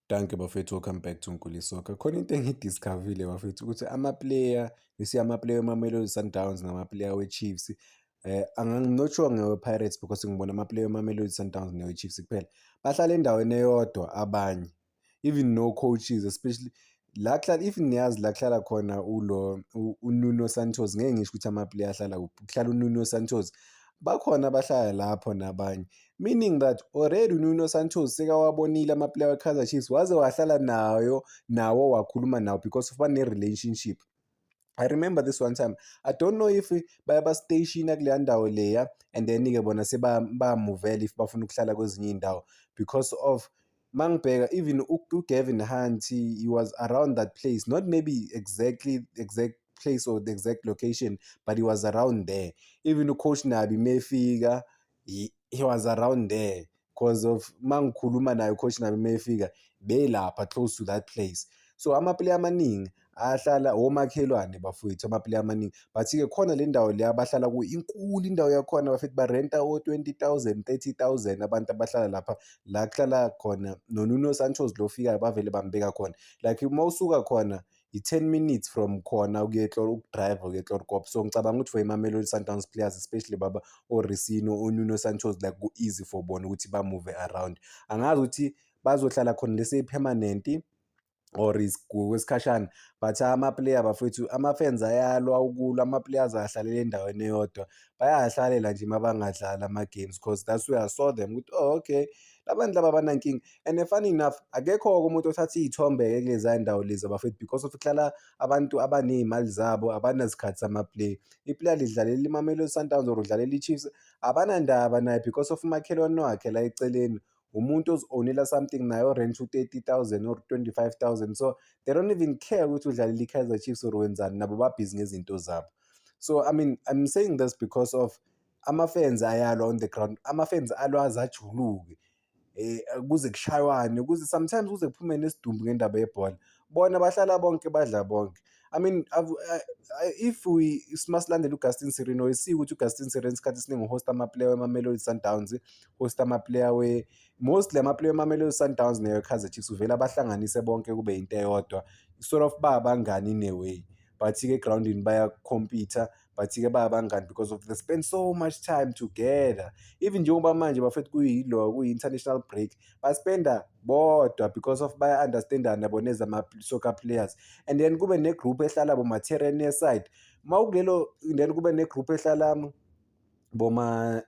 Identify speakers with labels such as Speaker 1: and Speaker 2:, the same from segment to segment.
Speaker 1: Dankie bafethu, welcome back to Nkuli Soccer. Khona into engiyi-discover-ile bafethu ukuthi ama-player, you ama-player weMamelodi Sundowns nama-player we-Chiefs, I'm not sure ngewe-Pirates because ngibona ama-player weMamelodi Sundowns newe-Chiefs kuphela, bahlala endaweni eyodwa abanye, even no-coaches, especially la kuhlala, if niyazi la kuhlala khona ulo uNuno Santos, ngeke ngisho ukuthi ama-player ahlala kuphi, kuhlala uNuno Santos, bakhona abahlala lapho nabanye, meaning that already uNuno Santos sekawabonile ama-player we-Kaizer Chiefs, waze wahlala nayo nawo, wakhuluma nawo because of bane-relationship. I remember this one time, I don't know if bayaba-station-a kuleya ndawo leya and then-ke bona sebamuvela if bafuna ukuhlala kwezinye iy'ndawo, because of mangibheka even uGavin Hunt, he was around that place, not maybe exactly exact place or the exact location, but he was around there. Even uCoach Nabi mefika, he was around there, 'cause of mangikhuluma naye uCoach Nabi mefika belapha close to that place. So ama-player amaningi ahlala omakhelwane bafowethu, ama-player amaningi, but-ke khona le ndawo le abahlala kuyo inkulu indawo yakhona bafethu, barenta o-20,000, 30,000 abantu abahlala lapha, la kuhlala khona noNuno Santos lo ofikayo bavele bambeka khona. Like uma usuka khona i-10 minutes from khona ukuya uku-drive-a ukuya eChloorkop. So ngicabanga ukuthi for iMamelodi Sundowns players, especially baba o-Ricino, o-Nuno Santos, like ku-easy for bona ukuthi ba-move around. Angazi ukuthi bazohlala khona lese permanent or ngokwesikhashana, but ama-player bafowethu, ama-fans ayalwa ukulwa, ama-players akahlaleli endaweni eyodwa, bayayihlalela nje uma bangadlali ama-games, 'cause that's where I saw them ukuthi, oh okay, la bantu laba abanankinga. And funny enough, akekho-ke umuntu othatha iy'thombe-ke kuleziya ndawo lezi bafethu, because of kuhlala abantu abaney'mali zabo, abanasikhathi sama-player. I-player lidlalela iMamelodi Sundowns or udlalela i-Chiefs, abanandaba naye because of umakhelwane wakhe la eceleni umuntu ozi-own-ela something naye o-rent u-30,000 or 25,000, so they don't even care ukuthi udlalela i-Kaizer Chiefs or wenzani, nabo babhizi ngezinto zabo. So I mean, I'm saying this because of ama-fans ayalwa on the ground, ama-fans alwa aze ajuluke, kuze kushaywane, kuze sometimes kuze kuphume nesidumbu ngendaba yebhola. Bona bahlala bonke, badla bonke. I mean, if we masilandela uGaston Sirino, we see ukuthi uGaston Sirino isikhathi esiningi u-host ama-player weMamelodi Sundowns, host ama-player we mostly ama-player weMamelodi Sundowns newe-Kaizer Chiefs, uvele abahlanganise bonke kube into eyodwa, sort of babangani in a way, but-ke egrawundini baya-compete-a, but-ke bayabangani because of they spend so much time together. Even njengoba manje bafethu kuyilo kuyi-international break, baspenda bodwa because of baya-understand-ana bona as ama-soccer players. And then kube ne-group ehlala boma-Terene side mawukulelo, then kube ne-group ehlala boma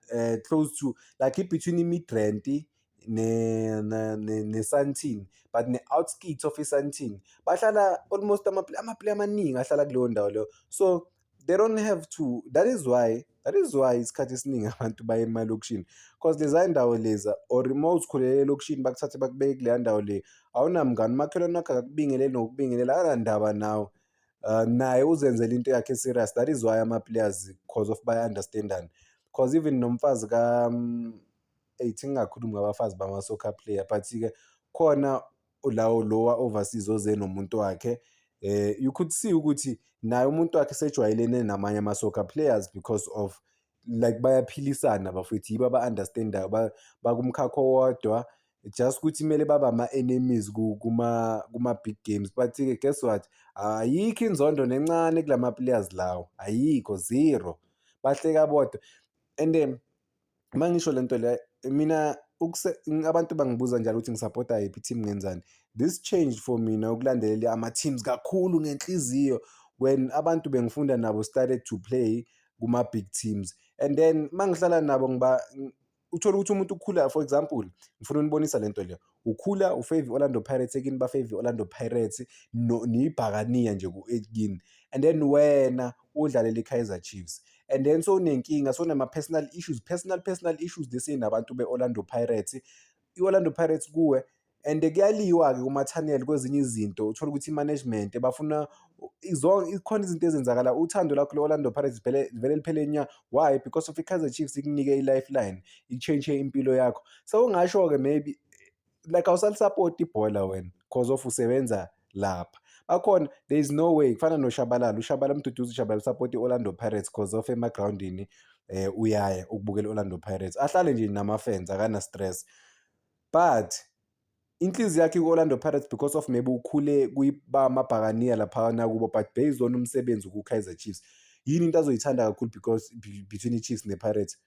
Speaker 1: close to like i-between i-Midrand ne-Sandton, but ne-outskirts of i-Sandton, bahlala almost ama-player amaningi ahlala kuleyo ndawo leyo, so they don't have to. That is why isikhathi esiningi abantu baye emalokishini, 'cause leziya ndawo leza, or uma uzikhulela elokishini, bakuthathe bakubeke kuleya ndawo le, awunamngani, umakhelwane wakho akakubingeleli nokukubingelela, akanandaba nawe, naye uzenzela into yakhe e-serious. That is why ama-players, 'cause of baya-understand-ana, 'cause even nomfazi eyi ngingakhulumi ngabafazi bama-soccer player, but-ke khona lawo lo wa-overseas oze nomuntu wakhe, you could see ukuthi naye umuntu wakhe sejwayelene namanye ama-soccer players because of like bayaphilisana bafowethu, yibo aba-understand-ayo, bakumkhakha owodwa, just ukuthi kumele babe ama-enemies kuma-big games. But-ke guess what, ayikho inzondo nencane kulama players lawo, ayikho, zero, bahleka bodwa. And uma ngisho lento le, mina abantu bangibuza njalo ukuthi ngisapota yiphi i-team, ngenzani. This changed for mina ukulandelela ama-teams kakhulu ngenhliziyo when abantu bengifunda nabo started to play kuma-big teams, and then mangihlala nabo ngiba uthole ukuthi umuntu ukhula, for example, ngifuna ukunibonisa lento le, ukhula u-favour i-Orlando Pirates, ekini ba-favour i-Orlando Pirates nibhakaniya nje kini, and then wena udlalele i-Kaizer Chiefs, and then sowunenkinga, sowunama-personal issues, personal issues lesi nabantu be-Orlando Pirates, i-Orlando Pirates kuwe, and kuyaliwa-ke kuma-tunnel kwezinye izinto, uthole ukuthi i-management bafuna zonke, khona izinto ezenzakala, uthando lakho le-Orlando Pirates vele vele liphele nya. Why? Because of i-Kaizer Chiefs ikunike i-lifeline, i-change impilo yakho. Sewungasho-ke maybe like awusalisapoti ibhola wena 'cause of usebenza lapha. Bakhona, there is no way, kufana noShabalala, uShabalala, uMduduzi Shabalala usapota i-Orlando Pirates 'cause of emagrawundini uyaya ukubukela i-Orlando Pirates, ahlale nje nama-fans, akana-stress, but Inhliziyo yakhe ku-Orlando Pirates because of maybe ukhule kuyibamabhakaniya laphana kubo, but based on umsebenzi ku-Kaizer Chiefs, yini into azoyithanda kakhulu? Because between i-Chiefs ne-Pirates,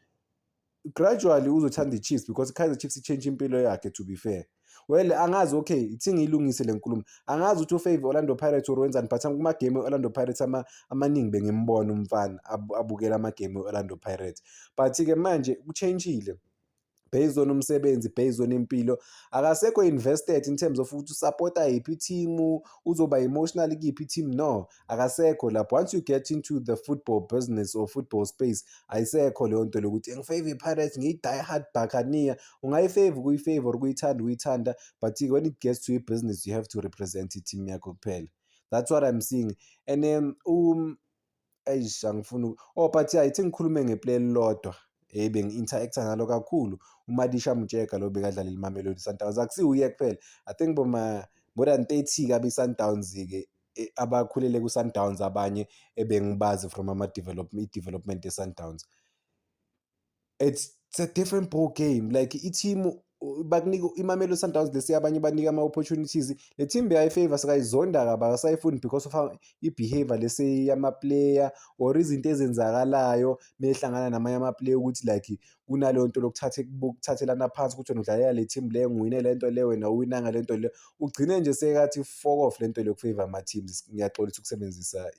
Speaker 1: gradually uzothanda i-Chiefs because i-Kaizer Chiefs i-change impilo yakhe, to be fair. Well, angazi, okay, ithi ngiyilungise le nkulumo, angazi ukuthi u-favor Orlando Pirates or wenzani, but kuma-game e-Orlando Pirates amaningi bengimbona umfana abukela ama-game e-Orlando Pirates. But-ke manje ku-change-ile based on umsebenzi, based on impilo, akasekho invested in terms of ukuthi usapota yiphi i-team, uzoba emotional kuyiphi i-team. No, akasekho lapho. Once you get into the football business or football space, ayisekho leyo nto lokuthi ngi-favor i-Pirates, ngiyi-die hard Buccaneer. Ungayi-favor ukuyi-favor or ukuyithanda ukuyithanda, but when it gets to i-business, you have to represent i-team yakho kuphela. That's what I'm seeing. And then eish, angifuni, oh, but yeah, ithi ngikhulume nge-player elilodwa bengi-interact-a nalo kakhulu, uMadisha Motshega lo bekadlalela iMamelodi Sundowns. Akusiwuye kuphela, I think boma more than 30-ke abe-Sundowns-ke abakhulele ku-Sundowns, abanye ebengibazi from ama-development, i-development ye-Sundowns. It's a different ball game. Like, i-team bakunika iMamelodi Sundowns lesi, abanye banika ama-opportunities. Le team beyayi-favor, sekayizonda kabi, akasayifuni because of i-behavior lesi yama-player or izinto ezenzakalayo mehlangana namanye ama-player, ukuthi like kunaleyo nto lokuthatha ukuthathelana phansi, ukuthi wena udlalela le team le, ngiwine le nto le, wena uwinanga le nto le. Ugcine nje sekathi fuck off le nto le yoku-favor ama-teams. Ngiyaxolisa ukusebenzisa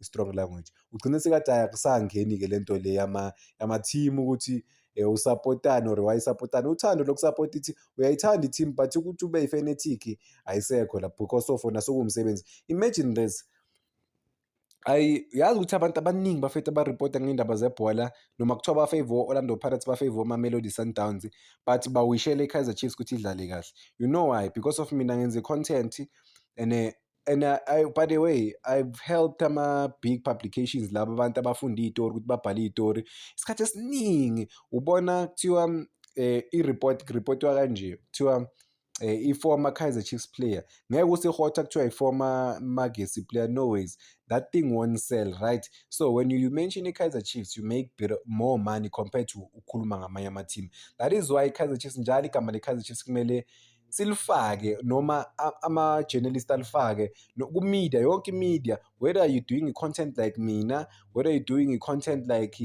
Speaker 1: i-strong language. Ugcine sekathi hhayi, akusangeni-ke le nto le yama-team, ukuthi usapotani or wayisapotani. Uthando lokusapota ithi uyayithanda i-team, but ukuthi ube yi-fanatic ayisekho lapho because of wona sekuwumsebenzi. Imagine this, ayi, yazi ukuthi abantu abaningi bafethu abaripota ngey'ndaba zebhola, noma kuthiwa ba-favor o-Orlando Pirates, ba-favor o-Mamelodi Sundowns, but bawishela i-Kaizer Chiefs ukuthi idlale kahle. You know why? Because of mina ngenza i-content and I, by the way, I've helped ama-big publications, laba abantu abafunda iy'tori ukuthi babhale iy'tori. Isikhathi esiningi ubona kuthiwa i-report kuripotwa kanje, kuthiwa i-former Kaizer Chiefs player, ngeke usihotha kuthiwa i-former Magesi player. No ways, that thing won't sell, right? So when you mention i-Kaizer Chiefs, you make bit more money compared to ukukhuluma ngamanye ama-team. That is why i-Kaizer Chiefs njalo, igama le-Kaizer Chiefs kumele silifake noma ama-journalist alifake ku-media, yonke i-media, whether you doing i-content like mina, whether you doing i-content like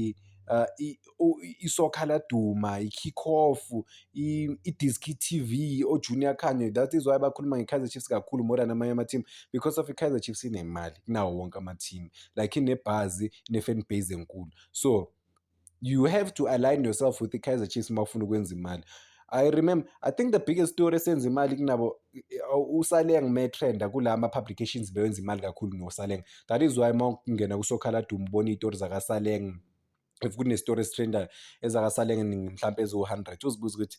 Speaker 1: iSoccer Laduma, i-Kick-Off, i-Diski TV, o-Junior Khanye. That is why bakhuluma nge-Kaizer Chiefs kakhulu more than amanye ama-team, because of i-Kaizer Chiefs inemali kunawo wonke ama-team, like ine-buzz, ine-fan base enkulu. So you have to align yourself with i-Kaizer Chiefs uma ufuna ukwenza imali. I remember, I think the biggest story esenza imali kunabo uSaleng me-trenda kula ma-publications, bewenza imali kakhulu noSaleng. That is why uma ungena kuSoccer Laduma ubona iy'tori zakaSaleng, if kune-story esitrendayo ezakaSaleng mhlampe eziwu-100, uzibuze ukuthi,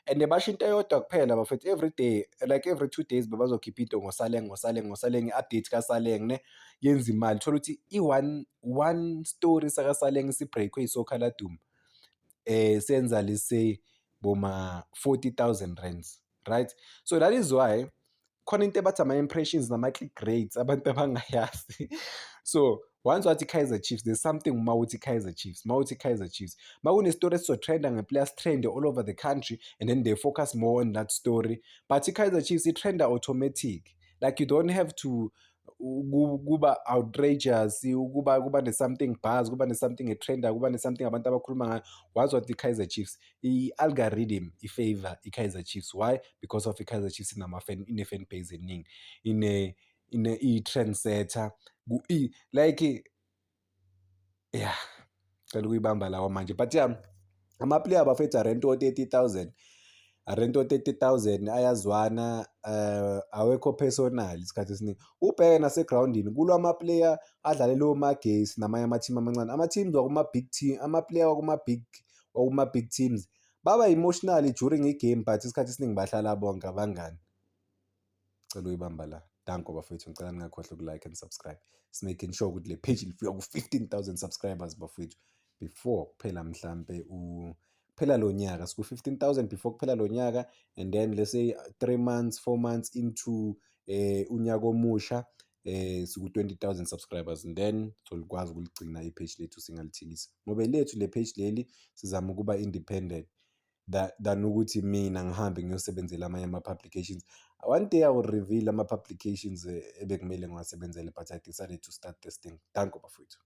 Speaker 1: and basho into eyodwa kuphela bafethu every day, like every 2 days bebazokhipha into ngoSaleng, ngoSaleng, ngoSaleng, i-update kaSaleng ne yenza imali. Thola ukuthi i-one one story sakaSaleng si-break-we yiSoccer Laduma, senza, let's say, boma R40,000, right? So that is why khona into ebathi ama-impressions nama-click rates, abantu abangayazi. So once wathi Kaizer Chiefs, there's something, uma uthi Kaizer Chiefs, uma uthi Kaizer Chiefs, uma kune-story esizotrenda nge-players, trend all over the country, and then they focus more on that story. But i-Kaizer Chiefs i-trenda automatic, like you don't have to kuba outrageous, ukuba kuba ne-something buzz, kuba ne-something e-trenda, kuba ne-something abantu abakhuluma ngayo. Wazi wathi i-Kaizer Chiefs, i-algorithm i-favor i-Kaizer Chiefs. Why? Because of i-Kaizer Chiefs inama-fan, ine-fan base eningi, ine ine i-trendsetter, like, yeah, cela ukuyibamba lawa manje. But yeah, ama-player bafethu arento o-30,000, arento o-30,000, ayazwana, awekho personal. Isikhathi esiningi ubheke nasegrawundini kulwa ama-player adlalela oMagesi namanye ama-team amancane, ama-teams wakuma-big team, ama-player wakuma-big teams baba emotional during i-game, but isikhathi esiningi bahlala bonke abangani. Cela uyibamba la. Danko bafethu, ngicela ningakhohlwa uku-like and subscribe. Making sure ukuthi le page lifika ku-15,000 subscribers bafethu before kuphela, mhlampe kuphela lo nyaka, siku-15,000 before kuphela lo nyaka, and then let's say 3 months, 4 months into unyaka omusha, siku-20,000 subscribers, and then solikwazi ukuligcina i-page lethu, singalithengisi ngoba lethu le page leli. Sizama ukuba independent. Than ukuthi mina ngihambe ngiyosebenzela amanye ama-publications. One day I will reveal ama-publications ebekumele ngiwasebenzele, but I decided to start this thing. Danko, bafowethu.